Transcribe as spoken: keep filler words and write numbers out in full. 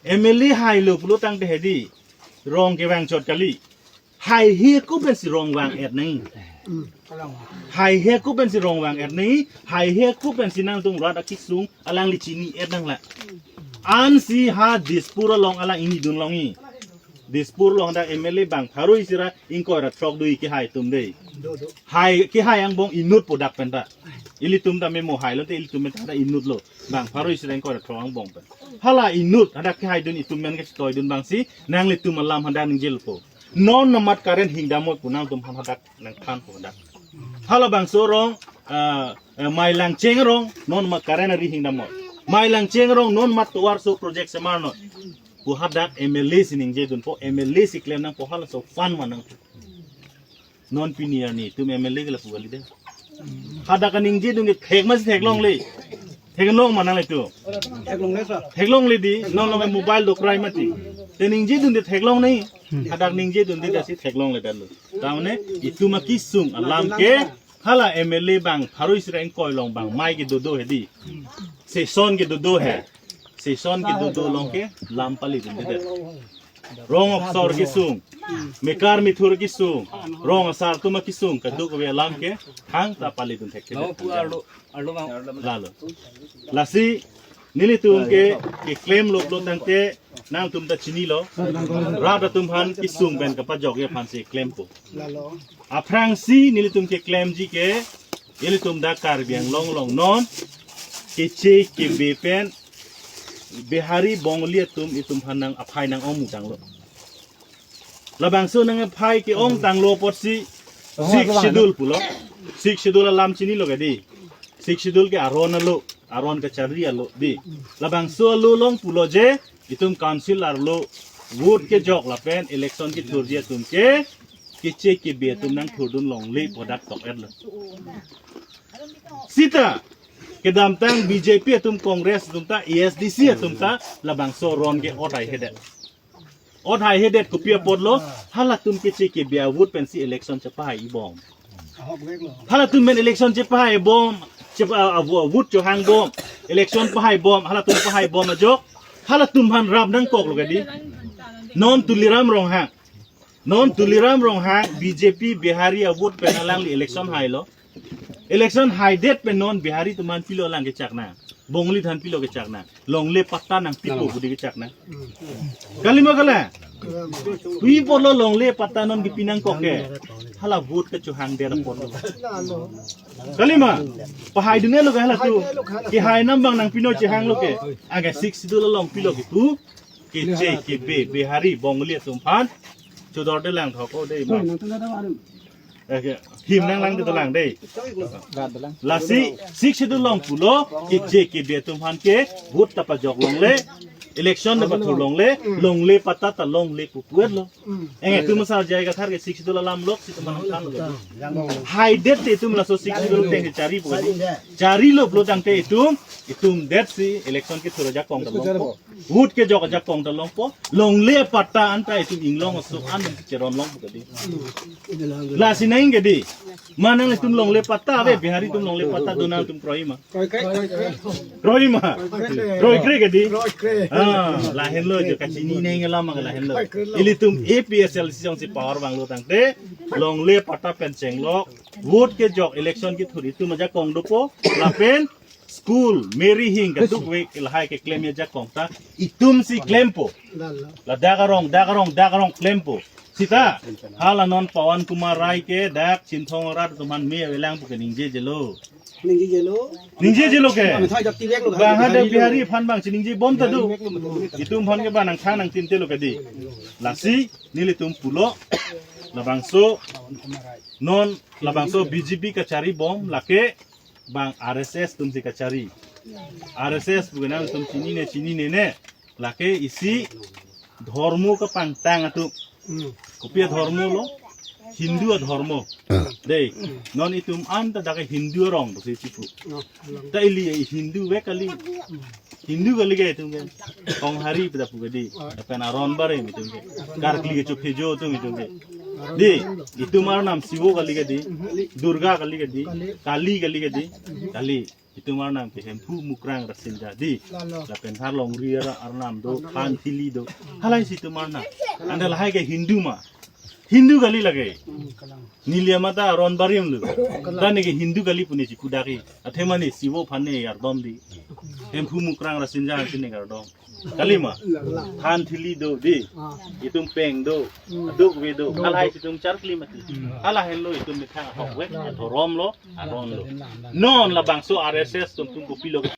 M L A hailo pulo tangte hedi, rong kevang chot kali. Haihe ko pensi rong vang-et nang. Haihe ko pensi rong vang-et nang. Haihe ko pensi nangtum rat akesung alangli chini-et nang la. Ansi ha Dispur along alang ingni dun longji. Dispur along dak M L A bang pharo isi ra ingkoi ra throk do-i kehai atum dei. Hai kehai angbong inut po dak penta. Ilitum ta memo hailo te ilitum ta inut lo. Bang pharo isi ra ingkoi ra throk angbong pen. Hala inut hadak kehai dun itum men kachitoi dun bangsi nanglitum alam hadak ningjelo po. Non namat current hingdamot pu nangtum han hadak nangthanpo hadak. Hala bangso rong, ah, eh, Mailangcheng rong non namat current ari hingdamot. Mailangcheng rong non namat tovar so project semar non. Pu hadak M L A si ningje dunpo, M L A si klem nangpo halaso fund ma nang. Non pini arni itum M L A ke lapu kali dei. Hadak kaningje dun ke thek masi theklongle. Theklong ma nanglitum. Theklongle sa. Theklongle dei, non lo mobile dokrai mati. Te ningje dun dei theklong nang. Hadak ningje dun dei dasi theklongle dan lo. Tamne itum akesung alam ke hala M L A bang pharo isi ra ingkoi along bang mai kedo do hedi. Session kedo do he. Session kedo do along ke lam pali dun dei. Rong aksor kesung, mekar methur kesung, rong asar atum akesung, kadokave alam ke hang ta pali dun thek. Lo pu arlo, arlo bang. Lalo. Lasi nelitum ke keklem lo pulo tangte nangtum ta chinilo. Rat atum aphan kesung pen kapajokji aphansi klempo. Aphrangsi nelitum keklemji ke ilitum dak Karbi Anglong along non keche kebe pen Bihari Bongali atum itum aphan nang aphai nang-ong mutang lo. Labangso nang aphai ke-ong tanglo apotsi Sixth Schedule pulo. Sixth Schedule alam chinilo ke dei. Sixth Schedule ke aron alo, aron kachari alo dei. Labangso alo along pulo je itum council arlo vote kejok lapen election kethurji atum ke keche kebe atum nangthurdun longle pu dak tok-et lo. Sita kedamtang B J P atum, Congress atum ta, A S D C atum ta labangso aron ke ot haihedet. Ot haihedet kopi apotlo, halatum keche kebe avote pensi election chepahai-i bom. Halatum pen election chepahai bom, chepa-, avo-, avote chohang bom, election pahai bom, halatum pahai bom ajok, halatum aphan rap nangkoklo ke dei. Non Tuliram Ronghang. Non Tuliram Ronghang B J P Bihari avote pen alangli election hailo. Election haidet pen non Bihari atum aphan pilo alang kechak nang. Bongali atum aphan pilo kechak nang. Longle patta nangpipo pu dei kechak nang. Kalima kala. Pi apotlo longle patta non kepi nangkok ke. Hala vote kechohangdet apotlo. Kalima. Pahai dun-e lo ke halatum. Kehai nambang nangpi non chehanglo ke. Aga Sixth Schedule along pilo ke pu. Keche kebe Bihari Bongali atum aphan. Chodor de lang thok o dei ma. Eh, ke, him nanglang de lang dei. Lasi Sixth Schedule along pulo keche kebe atum aphan ke vote ta pajok longle, election ta pathur longle, longle patta ta longle pu pu-et lo. Eng itum asar J I Kathar ke Sixth Schedule alam lok si itum aphan than lo. Haidet te itum laso Sixth Schedule ateng chari pu dei. Charilo pulo tangte itum, itum detsi election kethur ajakong ta longpo. Vote kejok ajakong ta longpo. Longle patta anta itum inglong aso an cherong longpo ke dei. Lasi nang ke dei. Ma nanglitum longle patta ave, Bihari atum longle patta do nangtum kroi ma. Kroi ma. Kroikre ke dei. Ah, lahenlo je kachinine nang alam ke lahenlo. Ilitum A P H L C jongsi power vanglo tangte longle patta pen chenglok, vote kejok, election kethur itum ajakong dopo, lapen school, meri hing, kadokave lahai keklemji ajakong ta itumsi klempo. Ladak arong, dak arong, dak arong klempo. Sita, hala non Pawan Kumar Rai ke dak Chinthong arat atum aphan me avelang pu ke ningjejelo. Ningjejelo. Ningjejelo ke. Bang hadak Bihari aphan bang chiningje bom ta do. Itum aphan ke bang nangthan nangtinte lo ke dei. Lasi nelitum pulo. Labangso non labangso B J P kachari bom lake bang R S S atumsi kachari. R S S pu ke nangtum chinine chinine ne. Lake isi dhormo kapangtang atum. Kopi adhormo lo? Hindu adhormo. Dei, non itum anta dak Hindu arong pusi chipu. Ta ili Hindu vek kali. Hindu kali ke itum ke. Konghari pu ta pu ke dei. Lapen aron barim itum ke. Karkli kechophejo atum itum ke. Dei, itum arnam Shivo kali ke dei. Durga kali ke dei. Kali kali ke dei. Kali. Itum arnam ke Hemphu, Mukrang, Rasinja dei. Lapen Harlongri ara arnam do, Than, Thili do. Halahei si itum arnam. Anta lahai ke Hindu ma? Hindu kali lake. Neli amat ta ron barim lo. Ta neke Hindu kali pu ne chipudak ke. Athema ne Sivo aphan ne kardom dei. Hemphu, Mukrang, Rasinja aphan si ne kardom. Kali ma? Than, Thili do dei. Itum peng do. Duk ve do. Halahei si itum charkli mati. Hala henlo itum methang ahok vek. Dhorom lo, aron lo. Non labangso R S S atum kopilo ke